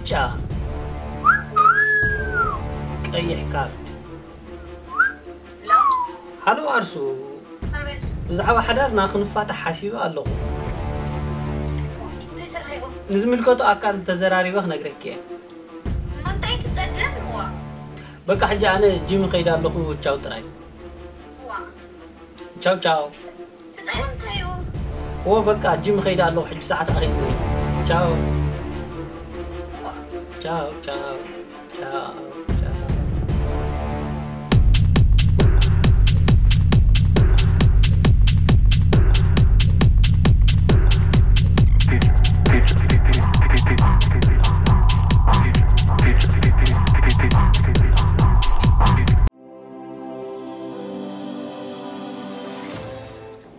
ጫ ቀይሕ ካርድ። ሃሎ ኣርሱ፣ ብዛዕባ ሓዳርና ክንፋታሕ ሓሲበ ኣለኹ። ንዝምልከቶ ኣካል ተዘራሪበ ክነግረኪ እየ። በቃ ሕጂ ኣነ ጂም እኸይድ ኣለኹ። ቻው ጥራይ። ቻው ቻው። እዎ በቃ ጂም እኸይድ ኣለኹ። ሕጂ ሰዓት ኣኺልኒ። ቻው ቻው ቻው ቻው ቻው።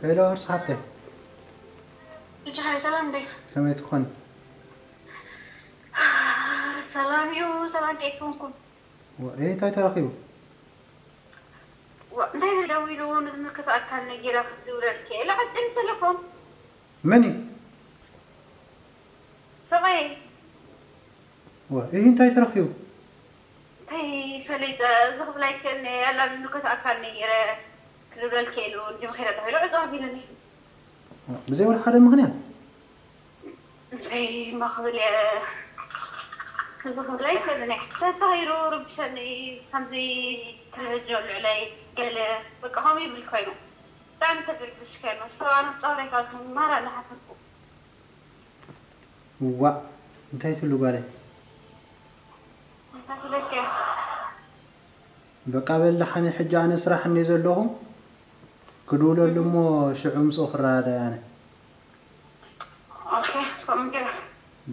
ሄሎ፣ እርስ ሓፍተይ። ልጅ ሓይ ሰላም እንዴ? ከመይ ትኾኒ? ሰላም እዩ፣ ሰላም ከይኮንኩም። ዋ፣ ኤ፣ እንታይ ተረኺቡ? ዋ፣ እንታይ ደዊሉ ንዝምልከቶ ኣካል ነጊራ ክትድውለልኪ እየ። ኢሉ ዓጭን ቴሌፎን። መን እዩ? ሰብኣይ። ዋ፣ እሂ እንታይ ተረኺቡ? እንታይ ፈሊጠ፣ እዚ ክብላ ይክእል እየ፣ ያላ ንምልከቶ ኣካል ነጊረ ክድውለልኪ እየ ኢሉ፣ እንዲም ኸይደ ተባሂሉ ዕጹ ኣቢሉኒ። ዋ፣ ብዘይ ወላ ሓደ ምኽንያት? እንታይ እሞ ክብል እየ፣ እዚ ክብላ ይክእል እየ። ተሳኺሩ ርብሸኒ፣ ከምዚ ቴሌቪዥን ልዕለይ ገለ፣ በቃ ከምኡ ይብል ኮይኑ። ብጣዕሚ ሰብ ይርብሽ ኮይኑ፣ ሰብኣና ጻውራ ይካልኩም፣ ማራ እናሓፈርኩ። ዋእ፣ እንታይ ትብሉ ጓለይ? እንታይ ትብለኪ? በቃ በል ደሓን፣ ሕጂ ኣነ ስራሕ እንድየ ዘለኹ፣ ክድውለሉ እሞ ሽዑ ምስኡ ክረዳዳእ ኣነ። ኦኬ፣ ከምኡ ገይረ።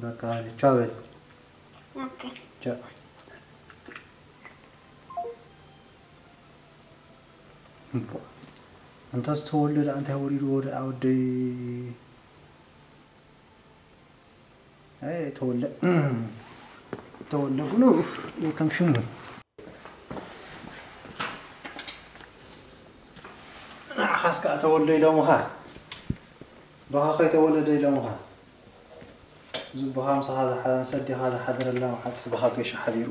በቃ በል፣ ቻው በል። ኦኬ። ቻው። እምቧ፣ ኣንታ ዝተወልደ ደኣ እንታይ ወሪድዎ ደኣ ወደይ? ኣይ፣ ተወልደ፣ ተወልደ ኩሉ ከም ሽሙ። ንዓኻስ ከኣ ተወልደ ኢሎምኻ። ብኻ ከይተወለደ ኢሎምኻ። ዝቦኻ ምሳኻ ዝሓ-፣ ምስ ኣዴኻ ዝሓደረላ መዓልቲ ስብኻ ገይሹ ሓዲሩ።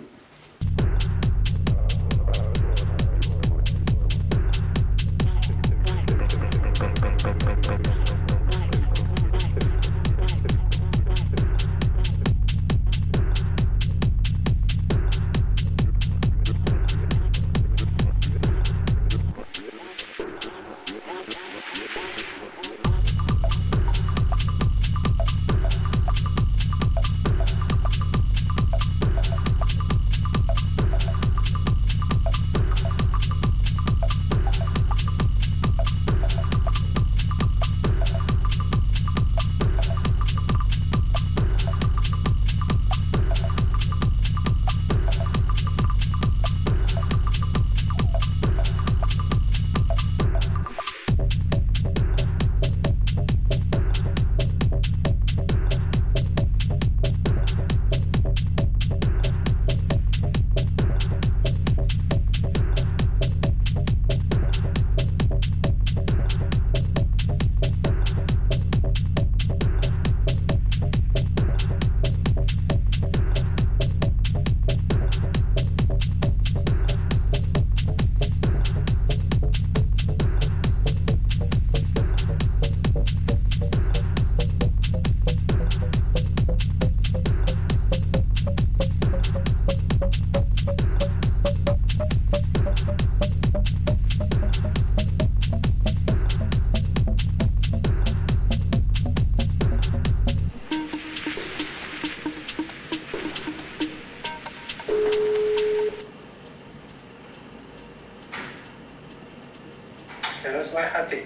ሄሎ፣ ስማይ ሓብተይ።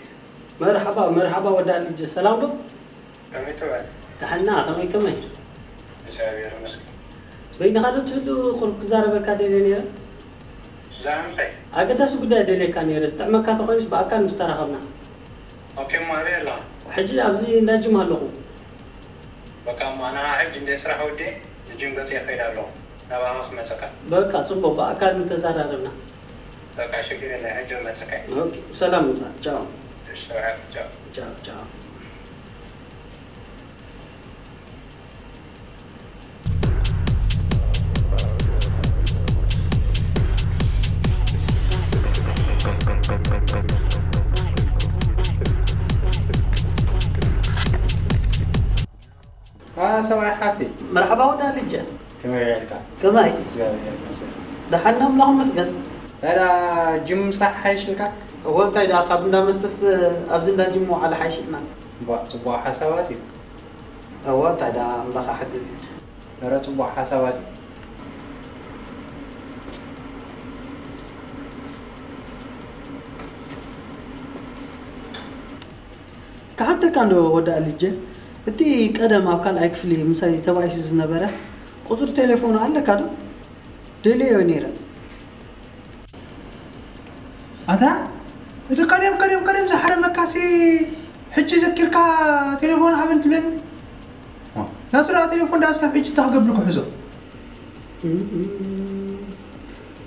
መርሓባ፣ መርሓባ ወዲ ኣልጀ፣ ሰላም ዶ? ከመይ ትውዕል? ደሓና፣ ከመይ፣ ከመይ? እግዚኣብሔር ይመስገን። በይንኻ ዶ ትህሉ? ቁሩብ ክዛረበካ ደልየ ነይረ። ብዛዕባ ምንታይ? ኣገዳሲ ጉዳይ ደልየካ ነይረ፣ ዝጥዕመካ ተኾይኑስ ብኣካል ምስ ተራኸብና። ኦኬ፣ እሞ ኣበይ ኣለኻ? ሕጂ ኣብዚ እንዳ ጅም ኣለኹ። በቃ፣ እሞ ኣነ ኸዓ ሕጂ እንደ ስራሕ ወዲኤ ንጅም ገጽ ይኸይድ ኣለኹ። ናባኻ ክመጸካ። በቃ፣ ጽቡቕ፣ ብኣካል ምተዛራረብና። በቃ፣ ሽግር የለን፣ ሕጂ መጸካ። ኦኬ፣ ሰላም ምጻእ። ቻው። እሺ፣ ሰላም፣ ቻው። ቻው፣ ቻው። መርሓባ ወዳ ልጀ። ከመይ ውዒልካ? ከመይ? እግዚኣብሔር ይመስገን። ደሓን ኣምላኽ ይመስገን። እንታይ ደኣ ጅም ምስራሕ ሓይሽ ኢልካ? እወ፣ እንታይ ደኣ ካብ እንዳ መስተስ ኣብዚ እንዳ ጅም ምውዓል ሓይሽ ኢልና። እምቧእ፣ ጽቡቕ ሓሳባት እዩ። እወ፣ እንታይ ደኣ ኣምላኽ ኣሕግዝ። ኧረ ጽቡቕ ሓሳባት እዩ። ክሓተካ እንዶ ወዲ ኣልጀ፣ እቲ ቀደም ኣብ ካልኣይ ክፍሊ ምሳይ ተባኢሱ ዝነበረስ ቁጽሪ ቴሌፎኑ ኣለካ ዶ? ደልየዮ ነይረ። ኣታ እቲ ቀደም ቀደም ቀደም ዝሓረመካሲ ሕጂ ዘኪርካ ቴሌፎን ሃበን ትብለኒ? ዋ፣ ናቱ ደኣ ቴሌፎን ደኣ እስካብ ሕጂ እንታይ ክገብር ክሕዞ? እም፣ እም፣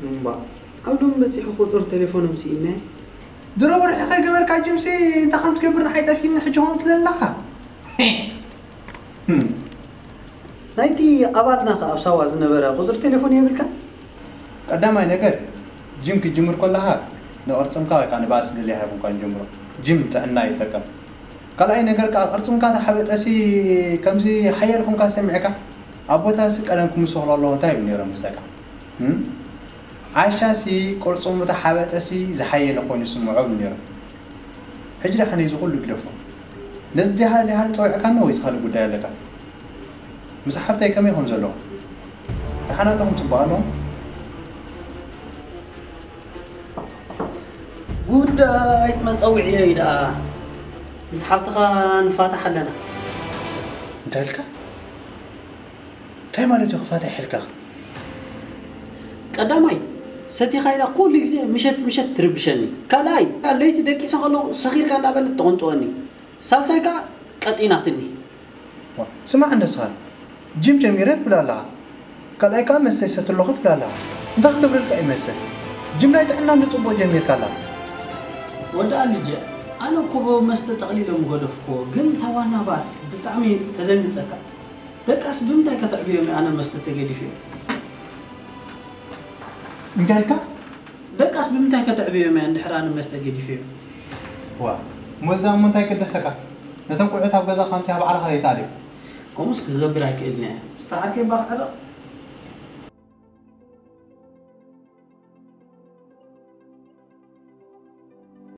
እምባ፣ ኣብ ዶም በጺሑ ቁጽሪ ቴሌፎኖም ስኢነ። ድሮ ወርሒ ከይገበርካ ጅምሲ እንታይ ከም ትገብር ንዓይ ጠፊእኒ ሕጂ ኾን ትብል ኣለኻ? ናይቲ ኣባልና ከ ኣብ ሳዋ ዝነበረ ቁጽሪ ቴሌፎን የብልካ? ቀዳማይ ነገር፣ ጅም ክትጅምር ከለኻ ንቕርጽምካ ወይ ከዓ ንባእሲ ደሊኻ ኣይኮንካን ጀምሮ። ጅም ጥዕና ይጠቀም። ካልኣይ ነገር ከዓ ቅርጽምካ ተሓበጠሲ ከምዚ ሓያል ኮንካ ሰሚዕካ ኣብ ቦታሲ ቀደም ክምስኽሎ ኣለዎ እንታይ ይብሉ ነይሮም ምሳካ? እም? ዓሻሲ ቅርጽሙ ተሓበጠሲ ዝሓየለ ኮይኑ ይስምዖ ይብሉ ነይሮም። ሕጂ ደሓን እዚ ኩሉ ግደፎ። ነዚ ዲሃ ዲሃ ጸዊዕካኒ ወይስ ካልእ ጉዳይ ኣለካ? ምስ ሓፍተይ ከመይ ከም ዘለኹም? ደሓን ኣለኹም? ጽቡቕ ኣለኹም? ጉዳይ መጸውዒየይ ደኣ ምስ ሓብትኻ ንፋታሕ ኣለና። እንታይ ኢልካ? እንታይ ማለት እዩ ክፋታሕ ኢልካ? ቀዳማይ፣ ሰቲኻ ኢላ ኩሉ ግዜ ምሸት ምሸት ትርብሸኒ። ካልኣይ፣ ለይቲ ደቂሰ ከለኹ ሰኺርካ እንዳበለት ተቐንጥወኒ። ሳልሳይ ከኣ ቀጢናትኒ። ዋ፣ ስማዕ እንዶ እስኻ፣ ጅም ጀሚረ ትብል ኣለኻ። ካልኣይ ከኣ መስተ ይሰቲ ኣለኹ ትብል ኣለኻ። እንታይ ክገብረልካ እዩ መስተ? ጅም ናይ ጥዕና እንዶ ጽቡቕ ጀሚርካ ኣለኻ። ወዲ ኣልጀ፣ ኣነ እኮ መስተ ጠቕሊለ ምገደፍኩዎ፣ ግን እታ ዋና ባር ብጣዕሚ ተደንግጸካ። ደቃስ ብምንታይ ከተዕብዮም ኣነ መስተ ተገዲፈ? እንታይ ኢልካ? ደቃስ ብምንታይ ከተዕብዮም እያ እንድሕር ኣነ መስተ ገዲፈዮ? ዋ፣ ሞዛ እሞ እንታይ ይገደሰካ? ነቶም ቆልዑት ኣብ ገዛ ከምሲ ኣብ ባዕልኻ ዘይትኣልዮም። ከምኡስ ክገብር ኣይክእልን እየ። ምስቲ ዓርከይ እባ ክዕረቕ